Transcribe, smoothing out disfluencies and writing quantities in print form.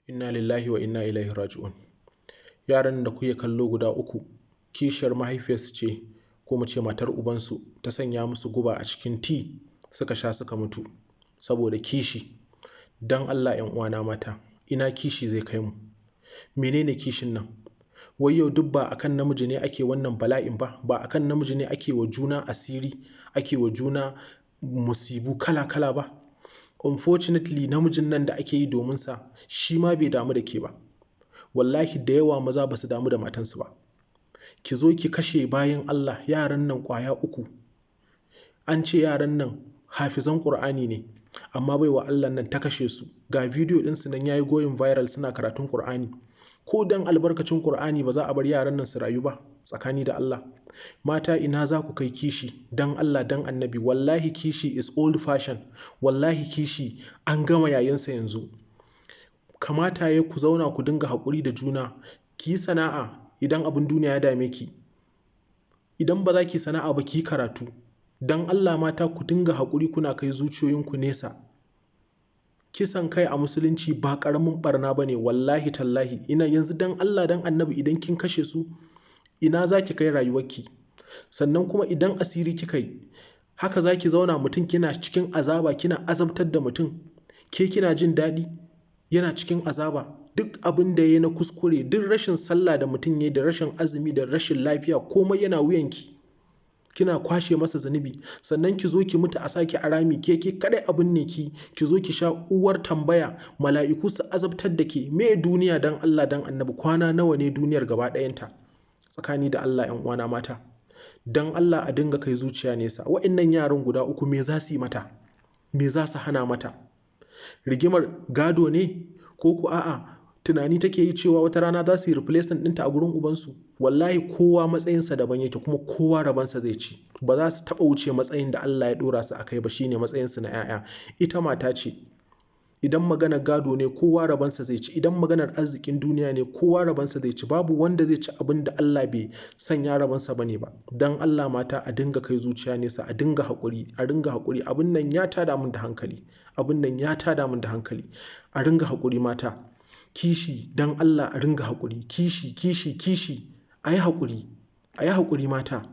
Inna lillahi wa inna ilaihi raji'un. Yaran da kuke kallo guda uku, kishiyar mahaifiyarsu ce, ko mu ce matar ubansu, ta sanya musu guba a cikin tea suka sha suka mutu saboda kishi. Dan Allah 'yan uwana mata, ina kishi zai kai mu? Menene kishin nan? Wai yau duk ba akan namiji ne ake wannan bala'in ba, ba akan namiji ne ake wa juna asiri, ake wa juna musibu kala kala ba. Unfortunately, namijin nan da ake yi domin sa shi ma bai damu da ke ba. Wallahi da yawa maza ba su damu da matansu ba. Ki zo ki kashe bayan Allah yaran nan ƙwaya uku. An ce yaran nan hafizan Ƙur'ani ne, amma baiwa Allah nan ta kashe su. Ga bidiyo ɗinsu nan yayi going viral suna karatun Ƙur'ani. Ko dan albarkacin Ƙur'ani ba za a bar yaran nan su rayu ba tsakani da Allah. Mata, ina za ku kai kishi? Dan Allah, dan Annabi, wallahi kishi is old fashion. Wallahi kishi an gama yayinsa yanzu. Kamata ya ku zauna ku dinga haƙuri da juna. Ki yi sana'a idan abin duniya ya dame ki. Idan ba za ki sana'a ba, ki yi karatu. Dan Allah mata, ku dinga haƙuri, kuna kai zuciyoyinku nesa. Kisan kai a Musulunci ba ƙaramin ɓarna ba ne, wallahi tallahi. Ina yanzu, dan Allah dan Annabi, idan kin kashe su, ina za ki kai rayuwarki? Sannan kuma idan asiri kika yi, haka za ki zauna mutum kina cikin azaba, kina azabtar da mutum. Ke kina jin daɗi, yana cikin azaba. Duk abin da ya yi na kuskure, duk rashin sallah da mutum ya yi, da rashin azumi, da rashin lafiya, komai yana wuyanki. Kina kwashe masa zunubi. Sannan ki zo ki mutu a saki a rami, ke kaɗai abin ne ki, ki zo ki sha uwar tambaya, mala'iku su azabtar da ke. Me duniya, dan Allah dan Annabi? Kwana nawa ne duniyar gaba ɗayanta? Tsakani da Allah, 'yan uwana mata. Dan Allah a dinga kai zuciya nesa. Wa'innan yaran guda uku, me za su yi mata? Me za su hana mata? Rigimar gado ne? Ko ku a'a, tunani take yi cewa wata rana za su yi replacement ɗinta a gurin ubansu? Wallahi kowa matsayinsa daban yake, kuma kowa rabansa zai ci. Ba za su taɓa wuce matsayin da Allah ya ɗora su a kai ba, shine matsayinsu na 'ya'ya. Ita mata ce. Idan maganar gado ne, kowa rabansa zai ci. Idan maganar arzikin duniya ne, kowa rabansa zai ci. Babu wanda zai ci abin da Allah bai sanya rabansa bane ba. Dan Allah mata, a dinga kai zuciya nesa, a dinga haƙuri, a dinga haƙuri. Abin nan ya tada min da hankali. Abin nan ya tada min da hankali. A ringa haƙuri, mata. Kishi, dan Allah a ringa haƙuri. Kishi, kishi, kishi. A yi haƙuri. A yi haƙuri, mata.